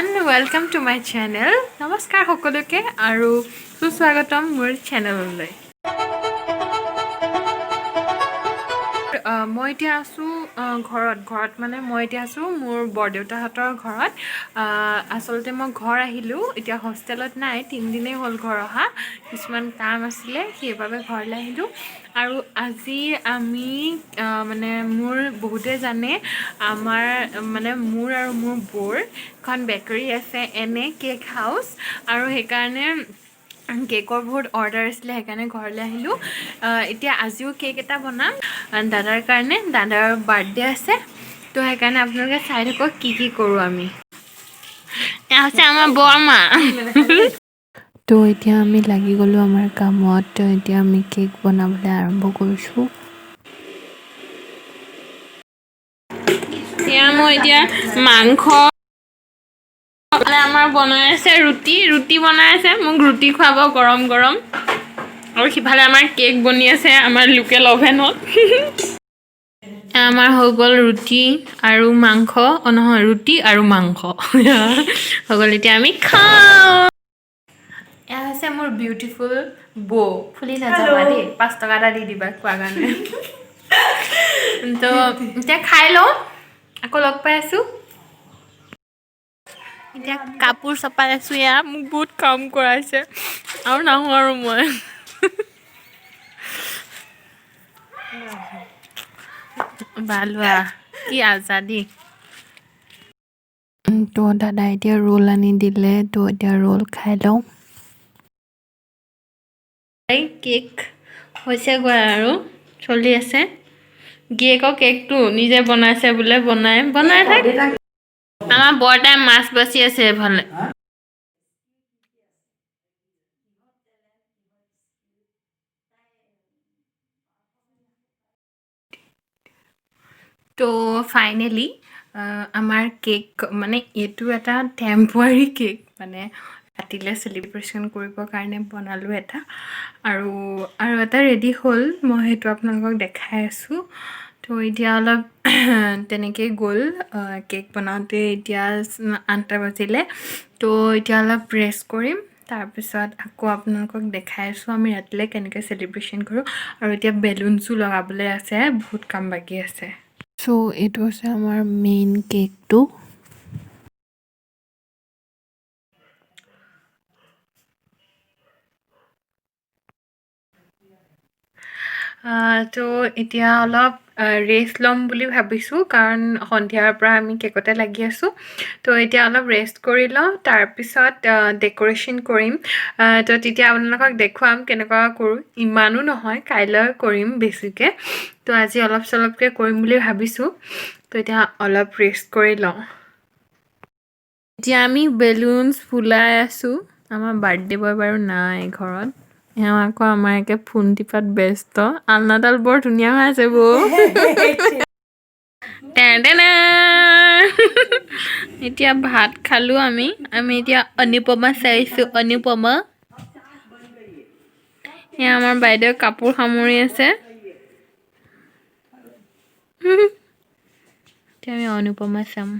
Everyone, welcome to my channel. নমস্কাৰ সকলোকে আৰু সুস্বাগতম মোৰ চেনেললৈ। মই এতিয়া আছোঁ ঘৰত। ঘৰত মানে মই এতিয়া আছোঁ মোৰ বৰদেউতাহঁতৰ ঘৰত। আচলতে মই ঘৰ আহিলোঁ, এতিয়া হোষ্টেলত নাই। 3 দিনেই হ'ল ঘৰ অহা। কিছুমান কাম আছিলে, সেইবাবে ঘৰলৈ আহিলোঁ। আৰু আজি আমি মানে মোৰ বহুতে জানে, আমাৰ মানে মোৰ আৰু মোৰ বৌৰ এখন বেকাৰী আছে, এন এ কেক হাউচ। আৰু সেইকাৰণে কেকৰ বহুত অৰ্ডাৰ আছিলে, সেইকাৰণে ঘৰলৈ আহিলোঁ। এতিয়া আজিও কেক এটা বনাম দাদাৰ কাৰণে। দাদাৰ বাৰ্থডে আছে, তো সেইকাৰণে আপোনালোকে চাই থাকক কি কি কৰোঁ আমি। এয়া হৈছে আমাৰ বৰমা। তো এতিয়া আমি লাগি গ'লোঁ আমাৰ কামত। তো এতিয়া আমি কেক বনাবলৈ আৰম্ভ কৰিছোঁ। এয়া মই এতিয়া মাংস আমাৰ বনাই আছে, ৰুটি ৰুটি বনাই আছে। মোক ৰুটি খুৱাব গৰম গৰম। আৰু সিফালে আমাৰ কেক বনি আছে আমাৰ লোকেল অভেনত। আমাৰ হৈ গ'ল ৰুটি আৰু মাংস। অঁ নহয়, ৰুটি আৰু মাংস হৈ গ'ল। এতিয়া আমি খাওঁ। এয়া হৈছে মোৰ বিউটিফুল বৌ। ফুলি নাযাবা দেই, 5 টকা এটা দি দিবা খোৱাৰ কাৰণে। তো এতিয়া খাই লওঁ, আকৌ লগ পাই আছোঁ। এতিয়া কাপোৰ চপাই আছোঁ। এয়া মোক বহুত কাম কৰাইছে আৰু নাহোঁ আৰু মই। বালোৱা কি আজাদী। তো দাদাই এতিয়া ৰোল আনি দিলে, তো এতিয়া ৰোল খাই লওঁ। এই কেক হৈছেগৈ আৰু চলি আছে। গিৰিয়েকৰ কেকটো নিজে বনাইছে বোলে, বনাই বনাই থাক। আমাৰ বৰতাই মাছ বাচি আছে এইফালে। তো ফাইনেলি আমাৰ কেক, মানে এইটো এটা টেম্পৰাৰী কেক, মানে ৰাতিলৈ চেলিব্ৰেশ্যন কৰিবৰ কাৰণে বনালোঁ এটা। আৰু আৰু এটা ৰেডি হ'ল, মই সেইটো আপোনালোকক দেখাই আছোঁ। তো এতিয়া অলপ তেনেকেই গ'ল কেক বনাওঁতে। এতিয়া 8টা বাজিলে। তো এতিয়া অলপ ৰেষ্ট কৰিম, তাৰপিছত আকৌ আপোনালোকক দেখাই আছোঁ আমি ৰাতিলৈ কেনেকৈ চেলিব্ৰেশ্যন কৰোঁ। আৰু এতিয়া বেলুনছো লগাবলৈ আছে, বহুত কাম বাকী আছে। চ' এইটো হৈছে আমাৰ মেইন কেকটো। তো এতিয়া অলপ ৰেষ্ট ল'ম বুলি ভাবিছোঁ, কাৰণ সন্ধিয়াৰ পৰা আমি কেকতে লাগি আছোঁ। তো এতিয়া অলপ ৰেষ্ট কৰি লওঁ, তাৰপিছত ডেক'ৰেশ্যন কৰিম। তো তেতিয়া আপোনালোকক দেখুৱাম কেনেকুৱা কৰোঁ। ইমানো নহয়, কাইলৈ কৰিম বেছিকৈ। তো আজি অলপ চলপকৈ কৰিম বুলি ভাবিছোঁ। তো এতিয়া অলপ ৰেষ্ট কৰি লওঁ। এতিয়া আমি বেলুনছ ফুলাই আছোঁ। আমাৰ বাৰ্থডে বয় বাৰু নাই ঘৰত। এওঁ আকৌ আমাৰ একে ফোন টিপাত ব্যস্ত। আলনাডাল বৰ ধুনীয়া হৈ আছে বৌ। টেন। এতিয়া ভাত খালোঁ আমি। আমি এতিয়া অনুপমা চাইছোঁ, অনুপমা। এয়া আমাৰ বাইদেৱে কাপোৰ সামৰি আছে। এতিয়া আমি অনুপমা চাম।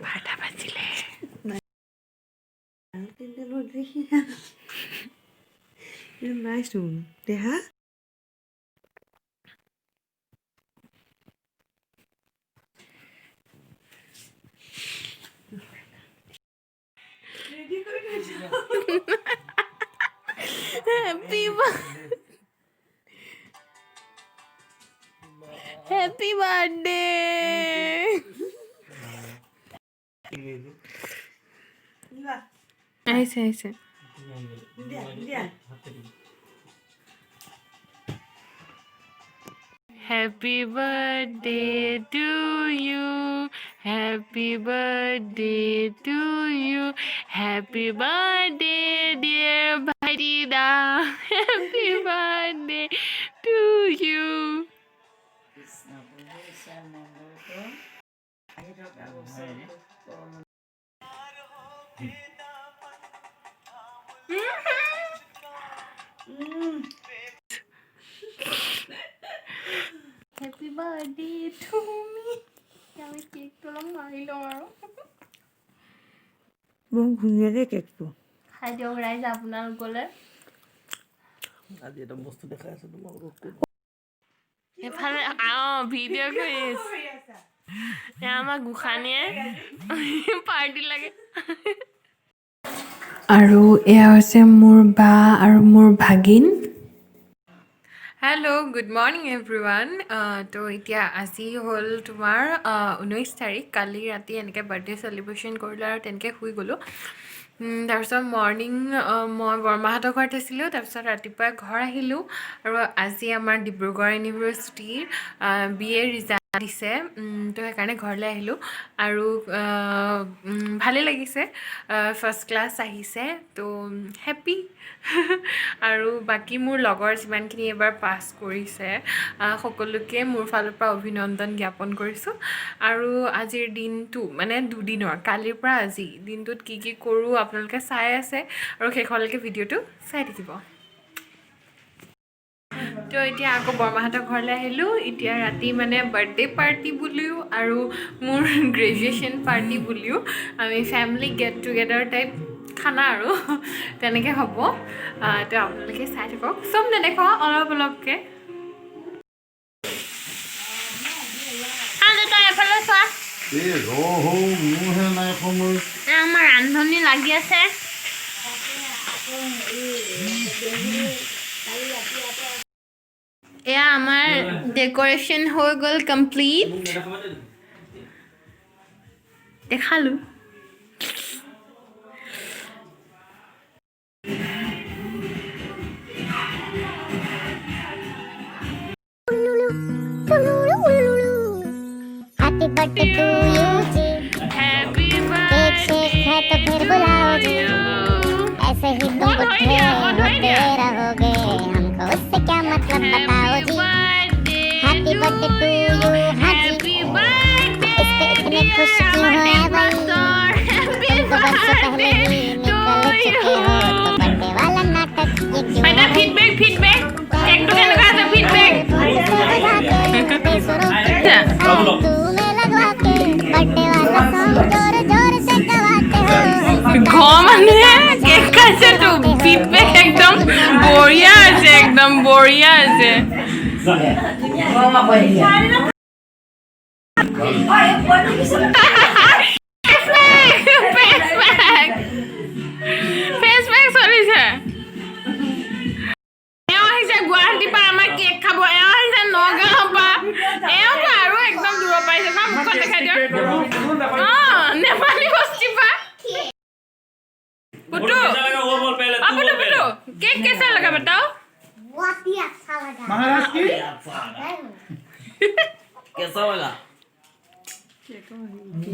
12টা বাজিলে। নাইচোন দেহা। Happy birthday. আহিছে আহিছে। দিয়া। Happy birthday to you. Happy birthday to you. Happy birthday, dear ভাইটিদা. Happy birthday to you. Krishna প্ৰভু ঈশ্বৰ মংগল কৰ, আহি থকা বছৰটো পৰম birthday to me. আমি কেকটো অলপ মাৰি লওঁ আৰু। বৰ ধুনীয়া দেই কেকটো। খাই দিয়ক ৰাইজ আপোনালোকলৈ। আজি এটা বস্তু দেখাই আছো তোমালোকক। এইফালে অঁ ভিডিঅ' কৰি আছে। এয়া আমাৰ গোসানীয়ে পাৰ্টি লাগে। আৰু এয়া হৈছে মোৰ বা আৰু মোৰ ভাগিন। Hello', good morning everyone. তো এতিয়া আজি হ'ল তোমাৰ 19 তাৰিখ। কালি ৰাতি এনেকৈ বাৰ্থডে চেলিব্ৰেশ্যন কৰিলোঁ আৰু তেনেকৈ শুই গ'লোঁ। তাৰপিছত মৰ্ণিং মই বৰমাহঁতৰ ঘৰত আছিলোঁ। তাৰপিছত ৰাতিপুৱাই ঘৰ আহিলোঁ আৰু আজি আমাৰ ডিব্ৰুগড় ইউনিভাৰ্চিটিৰ বি এ ৰিজাল্ট দিছে। তো সেইকাৰণে ঘৰলৈ আহিলোঁ আৰু ভালেই লাগিছে, ফাৰ্ষ্ট ক্লাছ আহিছে, তো হেপ্পী। আৰু বাকী মোৰ লগৰ যিমানখিনি এইবাৰ পাছ কৰিছে, সকলোকে মোৰ ফালৰ পৰা অভিনন্দন জ্ঞাপন কৰিছোঁ। আৰু আজিৰ দিনটো, মানে দুদিনৰ, কালিৰ পৰা আজি দিনটোত কি কি কৰোঁ আপোনালোকে চাই আছে আৰু শেষলৈকে ভিডিঅ'টো চাই থাকিব। তো এতিয়া আকৌ বৰমাহঁতৰ ঘৰলৈ আহিলোঁ। এতিয়া ৰাতি মানে বাৰ্থডে পাৰ্টি বুলিও আৰু মোৰ গ্ৰেজুৱেশ্যন পাৰ্টি বুলিও আমি ফেমিলি গেট টুগেডাৰ টাইপ খানা আৰু তেনেকৈ হ'ব। তো আপোনালোকে চাই থাকক। চব নেদেখুৱাওঁ, অলপ অলপকৈ। এফালে চোৱা। এই ৰহ, মোৰহে নাই সময়। আমাৰ ৰান্ধনি লাগি আছে। এয়া আমাৰ ডেক'ৰেশ্যন হৈ গ'ল কমপ্লিট। দেখালোঁ। Happy birthday to you ji. Happy cake shake है तो फिर बुलाओ जी। ऐसे ही तुम बहुत बुढ़े बढ़िया, बहुत होते बढ़िया। रहोगे, हमको उससे क्या मतलब, बताओ जी। Happy birthday to you. हाँ जी, इस पे इतने खुश क्यों हो ऐ भाई? तुम तो बरसों पहले ही निकल चुके हो, तो बर्थडे वाला नाटक ये क्यों है भाई? ফিডবেক, ফিডবেক, কেকটো কেনেকুৱা আছে ফিডবেক। से बुझा के, बेसुरों की फालतू में लगवा के, बर्थडे वाला सॉन्ग जोर जोर से गवाते हो। ঘৰ মানুহে কেক খাইছেতো, ফিডবেক একদম বঢ়িয়া আছে, একদম বঢ়িয়া আছে। ফেচ পেক, ফেচ পেক চলিছে। এওঁ আহিছে গুৱাহাটীৰ পৰা আমাৰ কেক খাব। এওঁ আহিছে নগাঁৱৰ পৰা। এওঁতো আৰু একদম দূৰৰ পৰা আহিছে। চা, মুখখন দেখাই দিয়ক। অঁ, নেপালী বস্তিৰ পৰা। पुट्टू, वो बोल पहले। आ तू पुट्टू। बोल पहले। पुट्टू, केक कैसा लगा बताओ। बहुत ही अच्छा लगा। महाराज की। कैसा लगा?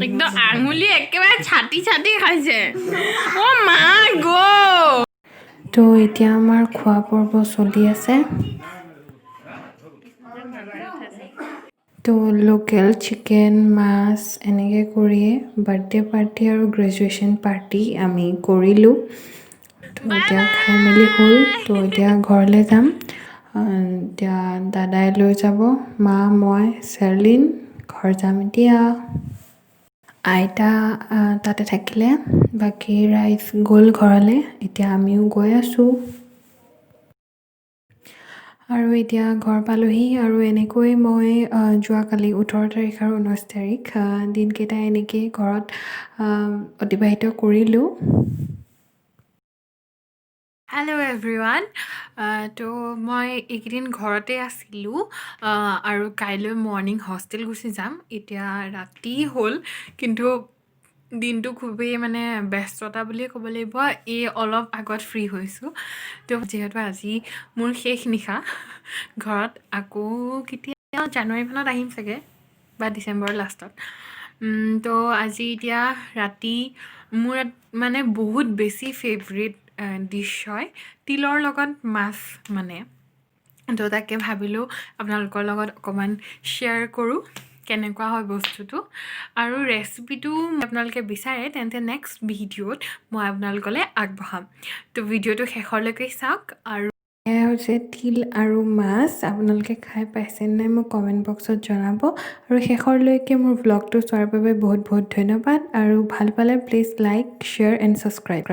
একদম আঙুলি একেবাৰে ছাটি ছাটি খাইছে। অ' মা গ'। তো এতিয়া আমাৰ খোৱা পৰ্ব চলি আছে। তো লোকেল চিকেন, মাছ এনেকৈ কৰিয়ে বাৰ্থডে পাৰ্টি আৰু গ্ৰেজুৱেশ্যন পাৰ্টি আমি কৰিলোঁ। তো এতিয়া খাই মেলি হ'ল। তো এতিয়া ঘৰলৈ যাম। এতিয়া দাদাই লৈ যাব। মা, মই, চেৰ্লিন ঘৰ যাম এতিয়া। আইতা তাতে থাকিলে, বাকী ৰাইজ গ'ল ঘৰলৈ। এতিয়া আমিও গৈ আছোঁ আৰু এতিয়া ঘৰ পালোহি। আৰু এনেকৈ মই যোৱাকালি 18 তাৰিখ আৰু 19 তাৰিখ দিনকেইটা এনেকেই ঘৰত অতিবাহিত কৰিলোঁ। Hello' everyone. তো মই এইকেইদিন ঘৰতে আছিলোঁ আৰু কাইলৈ মৰ্ণিং হোষ্টেল গুচি যাম। এতিয়া ৰাতি হ'ল, কিন্তু দিনটো খুবেই মানে ব্যস্ততা বুলিয়ে ক'ব লাগিব। এই অলপ আগত ফ্ৰী হৈছোঁ। তো যিহেতু আজি মোৰ শেষ নিশা ঘৰত, আকৌ কেতিয়া জানুৱাৰী মানত আহিম চাগে বা ডিচেম্বৰৰ লাষ্টত। তো আজি এতিয়া ৰাতি মোৰ মানে বহুত বেছি ফেভৰেট ডিছ হয় তিলৰ লগত মাছ মানে। তো তাকে ভাবিলোঁ আপোনালোকৰ লগত অকণমান শ্বেয়াৰ কৰোঁ কেনেকুৱা হয় বস্তুটো। আৰু ৰেচিপিটো আপোনালোকে বিচাৰে তেন্তে নেক্সট ভিডিঅ'ত মই আপোনালোকলৈ আগবঢ়াম। তো ভিডিঅ'টো শেষলৈকে চাওক আৰু এয়া হৈছে তিল আৰু মাছ। আপোনালোকে খাই পাইছেনে নাই, মোক কমেণ্ট বক্সত জনাব। আৰু শেষৰলৈকে মোৰ ভ্লগটো চোৱাৰ বাবে বহুত বহুত ধন্যবাদ আৰু ভাল পালে please like, share and subscribe.